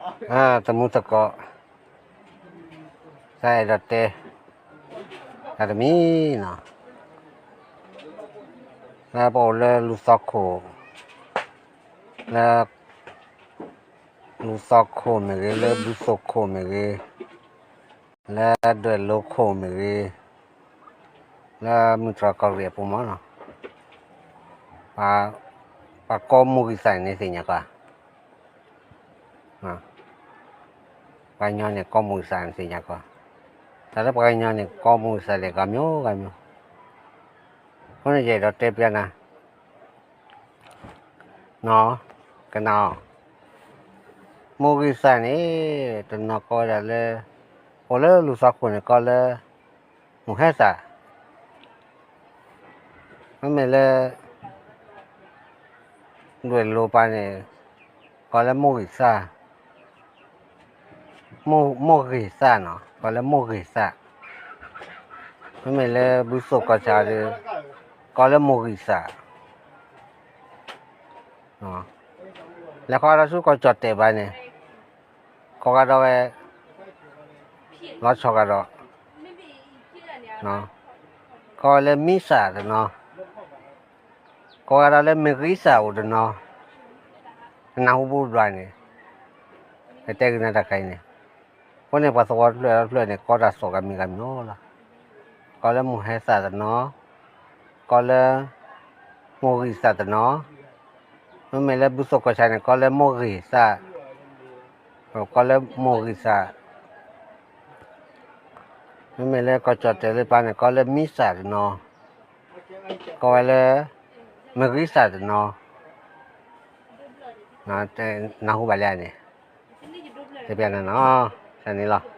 အ တမူသကိး, တၢ်အဲၣ်ဒိးတဲ တၢ်တမံၤနီၤ, လၢပအိၣ်လၢလူသီခိၣ်, လၢ လူသီခိၣ်မ့ၢ်ဂ့ၤ, လၢဘုသိၣ်ခိၣ်မ့ၢ်ဂ့ၤ, လၢဒွဲၣ်လိခိၣ်မ့ၢ်ဂ့ၤ, လၢမုၢ်တြီၢ်ကီၢ်ရ့ၣ်အပူၤမးနီၤ, ပှၤကိးမိၢ်ဂံၢ်သၣ်န့ၣ်သ့ၣ်ညါကီး, ပှၤကညီန့ၣ်ကိးမိၢ်ဂံၢ်သၣ်န့ၣ်သ့ၣ်ညါကီး, တၢ်လၢပှၤကညီန့ၣ်ကိးမိၢ်ဂံၢ်သၣ်လဲၣ် ဂၤမျိုးဂၤမျိုး, အဃိန့ၣ်ယအဲၣ်ဒိးတဲပျးနၤ နီၤ, ကနၣ်အီၤ, မိၢ်ဂံၢ်သၣ်န့ၣ် တနီၤကိးဝဲဒၣ်လၢ, အိၣ်လၢလူသီခိၣ်န့ၣ်ကိးလၢ မိၢ်ဟဲသၣ်, မ့မ့ၢ်လၢ ဒွဲၣ်လိပၤန့ၣ် ကိးလၢမိၢ်ဂံၢ်သၣ်, မိၢ်ဂ့ၤသၣ်နီၤ, ကိးလၢမိၢ်ဂ့ၤသၣ်, မ့မ့ၢ်လၢဘုသိၣ်ကီၢ်ဆၣ်ဒီး ကိးလၢမိၢ်ဂံၢ်သၣ်, လဲၤဃီဒီးဆူကီၢ်ကၠီၣ်တဲာ်ဘၣ်န့ၣ်, ကိးကဒီးဝဲ, လီၤဆီကဒီး, ကိးဝဲလၢမံသၣ်တနီၤ, ကိးကဒီးလၢမ့ၢ်ဂံၢ်သၣ်အိၣ်တနီၤ, နၢ်ဟူဘူးဘျီန့ၣ်, ကတဲက့ၤနၤတၢ်ခါအံၤန့ၣ်, အဃိန့ၣ် ပှၤသဝီတဖျၢၣ်တဖျၢၣ်န့ၣ် ကိးတၢ်သီၣ်ဂၤမံၤဂၤမံၤလီၤ, ကိးလၢမိၢ်ဟဲသၣ်တနီၤ, ကိးလၢ မိၢ်ဂံၢ်သၣ်တနီၤ, မ့မ့ၢ်လၢဘုသိၣ်ကီၢ်ဆၣ်န့ၣ် ကိးလၢမိၢ်ဂ့ၤသၣ်, ကိးလၢမိၢ်ဂံၢ်သၣ်, မ့မ့ၢ်လၢကီၢ်ကၠီၣ်တဲာ်လၢပၤန့ၣ် ကိးလၢမံသၣ်တနီၤ, ကိးဝဲလၢ မ့ၢ်ဂံၢ်သၣ်တနီၤ, နၢ်ဟူဘၣ်လံဧါန့ၣ်, တဲပျးနၤနီၤ, တၢ်န့ၣ်လီၤ.